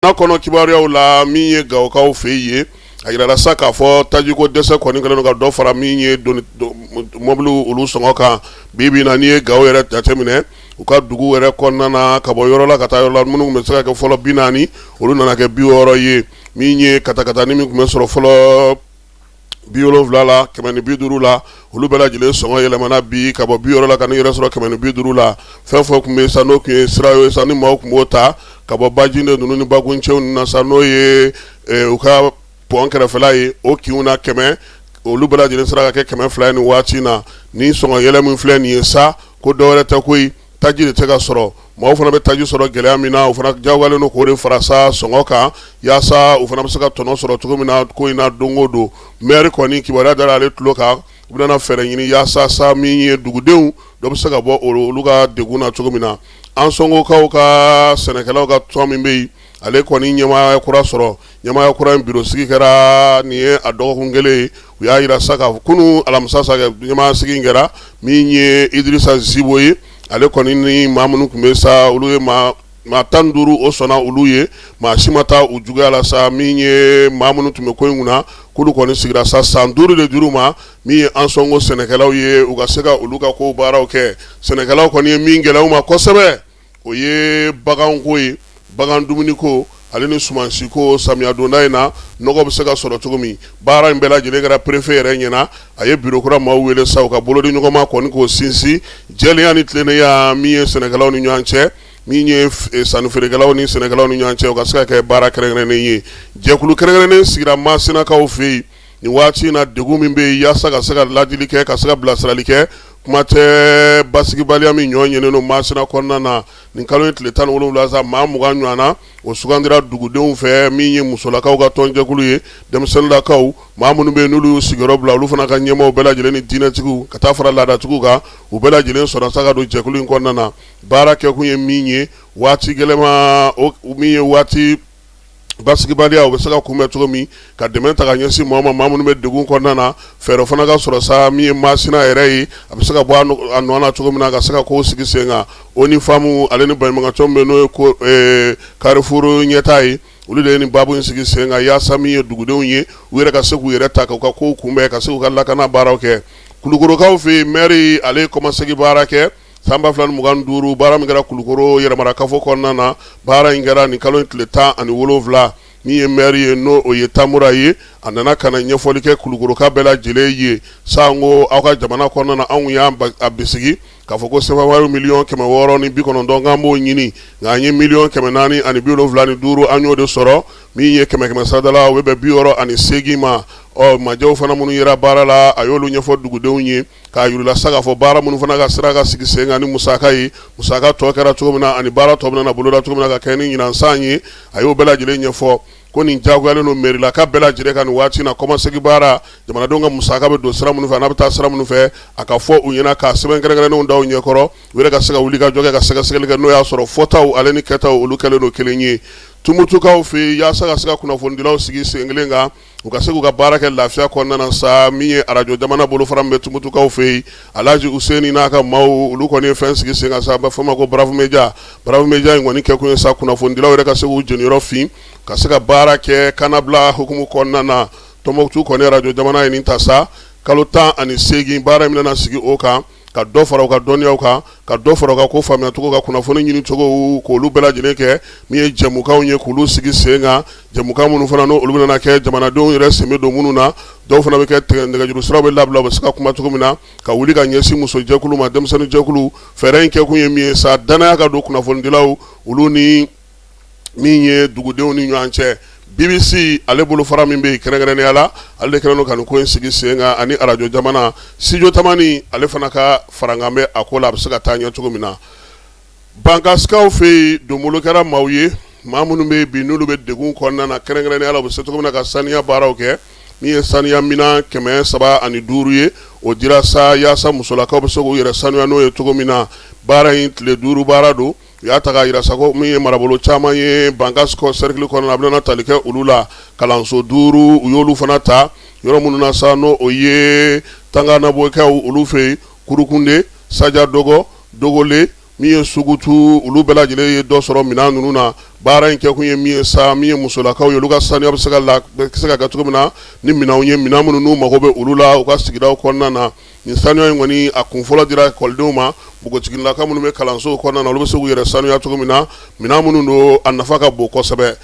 Jamana kɔnɔ kibaruyaw la, min ye Gawokaw fɛ yen, a yirala sa k'a fɔ tajiko dɛsɛ kɔni kɛlen don ka dɔ fara min ye mɔbiliw olu sɔngɔ kan. Bi bi in na, n'i ye Gawo yɛrɛ jateminɛ, u ka dugu yɛrɛ kɔnɔna na, ka bɔ yɔrɔ la ka taa yɔrɔ la, minnu tun bɛ se ka kɛ fɔlɔ 40, olu nana kɛ 60 ye. Min ye katakatani min tun bɛ sɔrɔ fɔlɔ 70 la, 150 la, olu bɛɛ lajɛlen sɔngɔ yɛlɛmana bi ka bɔ 60 la ka n'i yɛrɛ sɔrɔ 150 la. Fɛn fɛn tun bɛ sa, n'o tun ye sira ye sa, ni maaw tun b'o ta ka bɔ Bajinde ninnu ni Bakuncɛw ninnu na sa, n'o ye u ka pɔn kɛrɛfɛla ye, o kinw na 100, olu bɛɛ lajɛlen sera ka kɛ 200 ye nin waati in na. Ni sɔngɔ yɛlɛ min filɛ nin ye sa, ko dɔwɛrɛ tɛ koyi, taji de tɛ ka sɔrɔ. Maaw fana bɛ taji sɔrɔ gɛlɛya min na, u fana jagoyalen don k'o de fara sa sɔngɔ kan, yaasa u fana bɛ se ka tɔnɔ sɔrɔ cogo min na ko in na don o don. Maire kɔni, kibaruya dara ale tulo kan, u bɛna fɛɛrɛ ɲini yaasa sa min ye dugudenw dɔ bɛ se ka bɔ olu ka degun na cogo min na. Ansɔngokaw ka sɛnɛkɛlaw ka tɔn min bɛ yen, ale kɔni ɲɛmaaya kura sɔrɔ. Ɲɛmaaya kura in biro sigi kɛra nin ye a dɔgɔkun kelen ye. U y'a jira sa k'a fɔ kunun alamisa sa ɲɛmaaya sigi in kɛra. Min ye Idirisa Zibo ye, ale kɔni ni maa minnu tun bɛ sa, olu ye maa 15, o sɔnna olu ye, maa si ma taa u juguya la sa. Min ye maa minnu tun bɛ ko in kunna, k'olu kɔni sigira sa, san 5 de dir'u ma. Min ye Ansɔngo sɛnɛkɛlaw ye, u ka se ka olu ka ko baaraw kɛ. Sɛnɛkɛlaw kɔni ye min gɛlɛya u ma kosɛbɛ, o ye baganko ye, bagan dumuniko ale ni sumansiko. Samiya donda in na, nɔgɔ bɛ se ka sɔrɔ cogo min, baara in bɛɛ lajɛlen kɛra préfet yɛrɛ ɲɛna. A ye biro kura maaw wele sa, u ka bolodi ɲɔgɔnma kɔni k'o sinsin jɛlenya ni tilennenya min ye sɛnɛkɛlaw ni ɲɔgɔn cɛ, min ye sannifeerekɛlaw ni sɛnɛkɛlaw ni ɲɔgɔn cɛ, o ka se ka kɛ baara kɛrɛnkɛrɛnnen ye. Jɛkulu kɛrɛnkɛrɛnnen sigira Masinakaw fɛ yen nin waati in na, degun min bɛ yen, yaasa ka se ka ladili kɛ, ka se ka bilasirali kɛ. Kuma tɛ basigibaliya min ɲɔ ɲɛnen don Masina kɔnɔna na. Nin kalo in tile 17 sa, maa 20 ɲɔgɔn na, o sugandira dugudenw fɛ. Min ye musolakaw ka tɔnjɛkulu ye, denmisɛnninlakaw, maa minnu bɛ yen n'olu y'u sigiyɔrɔ bila, olu fana ka ɲɛmaaw bɛɛ lajɛlen ni diinɛtigiw, ka taa fara laadatigiw kan, u bɛɛ lajɛlen sɔnna sa ka don jɛkulu in kɔnɔna na. Baara kɛkun ye min ye, waati gɛlɛma min ye, waati basigibaliya, o bɛ se ka kunbɛn cogo min, ka dɛmɛ ta ka ɲɛsin maa ma, maa minnu bɛ degun kɔnɔna na. Fɛɛrɛ fana ka sɔrɔ sa, min ye Masina yɛrɛ ye, a bɛ se ka bɔ a nɔ na cogo min na, ka se ka kow sigi sen kan. ONU Femmes ale ni baɲumankɛtɔn min bɛ, n'o ye Carrefour ɲɛtaa ye, olu de ye nin baabu in sigi sen kan, yaasa min ye dugudenw ye, u yɛrɛ ka se k'u yɛrɛ ta, k'u ka kow kunbɛn, ka se k'u ka lakana baaraw kɛ. Kulukorokaw fɛ yen, maire ale ye kɔmasegin baara kɛ san 2025. Baara min kɛra Kulukoro yɛrɛmarakafo kɔnɔna na, baara in kɛra nin kalo in tile 17. Min ye maire ye, n'o o ye Tamura ye, a nana ka na ɲɛfɔli kɛ Kulukoroka bɛɛ lajɛlen ye sanko aw ka jamana kɔnɔna na. Anw y'a bisigi k'a fɔ ko sefa wari miliyɔn 690 k'an b'o ɲini, nka an ye miliyɔn 475, an y'o de sɔrɔ. Min ye kɛmɛ kɛmɛ sarada la, o bɛ bɛn 68 ma. Ɔ majɛw fana minnu yera baara la, a y'olu ɲɛfɔ dugudenw ye, k'a yir'u la sa k'a fɔ baara minnu fana ka sira ka sigi sen kan ni musaka ye, musaka tɔ kɛra cogo min na, ani baara tɔ bɛna boloda cogo min na ka kɛ ni ɲinan san ye, a y'o bɛɛ lajɛlen ɲɛfɔ. Ko nin jagoyalen don mɛrilaka bɛɛ lajɛlen kan nin waati na. Kɔmasegin baara, jamanadenw ka musaka bɛ don sira minnu fɛ, n'a bɛ taa sira minnu fɛ, a ka fɔ u ɲɛna, k'a sɛbɛn kɛrɛnkɛrɛnnenw da u ɲɛkɔrɔ, u yɛrɛ ka se ka wuli ka jɔ kɛ, ka sɛgɛsɛgɛli kɛ, n'o y'a sɔrɔ fɔtaw ale ni kɛtaw, olu kɛlen don kelen ye. Tumutukaw fɛ yen, yaasa ka se ka kunnafonidilaw sigi sen kelen kan, u ka se k'u ka baara kɛ lafiya kɔnɔna na sa, min ye arajo jamana bolofara min bɛ Tumutukaw fɛ yen, Alhaji Useni n'a ka maaw, olu kɔni ye fɛn sigi sen kan sa, a bɛ fɔ o ma ko Brave Media. Brave Media in kɔni kɛkun ye sa, kunnafonidilaw yɛrɛ ka se k'u jeniyɔrɔ fin, ka se ka baara kɛ kannabila hukumu kɔnɔna na. Tɔnbukutu kɔni arajo jamana ye nin ta sa, kalo 18 baara in bɛna sigi o kan, ka dɔ fara u ka dɔnniyaw kan, ka dɔ fara u ka ko faamuyacogo ka kunnafoni ɲini cogo, k'olu bɛɛ lajɛlen kɛ. Min ye jɛmukanw ye, k'olu sigi sen kan, jɛmukan minnu fana n'olu bɛna kɛ jamanadenw yɛrɛ sen bɛ don minnu na. Dɔw fana bɛ kɛ nɛgɛjuru siraw bɛ labila, u bɛ se ka kuma cogo min na, ka wuli ka ɲɛsin musojɛkulu ma, denmisɛnninjɛkulu. Fɛɛrɛ in kɛkun ye min ye sa, danaya ka don kunnafonidilaw olu ni min ye dugudenw ni ɲɔgɔn cɛ. BBC ale bolofara min bɛ yen kɛrɛnkɛrɛnnenya la, ale de kɛlen don ka nin ko in sigi sen kan, ani arajo jamana Studio Tamani, ale fana ka farankan bɛ a ko la, a bɛ se ka taa ɲɛ cogo min na. Bankasikaw fɛ yen, donbolo kɛra maaw ye, maa minnu bɛ yen bi n'olu bɛ degun kɔnɔna na, kɛrɛnkɛrɛnnenya la u bɛ se cogo min na ka saniya baaraw kɛ. Min ye saniya minɛn 305 ye, o dira sa yaasa musolakaw bɛ se k'u yɛrɛ sanuya n'o ye cogo min na. Baara in tile 5 baara don. U y'a ta k'a jira sa ko min ye marabolo caman ye Bankas cercle kɔnɔna, a bɛna tali kɛ olu la. Kalanso 5, u y'olu fana ta yɔrɔ minnu na sa, n'o o ye Tanganabokaw olu fɛ yen, Kurukunde, Saja Dɔgɔ, Dogole, Min ye sugutu, olu bɛɛ lajɛlen ye dɔ sɔrɔ minɛn ninnu na. Baara in kɛkun ye min ye sa, min ye musolakaw ye, olu ka sanuya bɛ se ka kɛ cogo min na ni minɛnw ye, minɛn minnu n'u mago bɛ olu la u ka sigidaw kɔnɔna na. Nin sanuya in kɔni, a kun fɔlɔ dira ekɔlidenw ma, npogotigilaka minnu bɛ kalansow kɔnɔna na, olu bɛ se k'u yɛrɛ sanuya cogo min na. Minɛn minnu don, a nafa ka bon kosɛbɛ.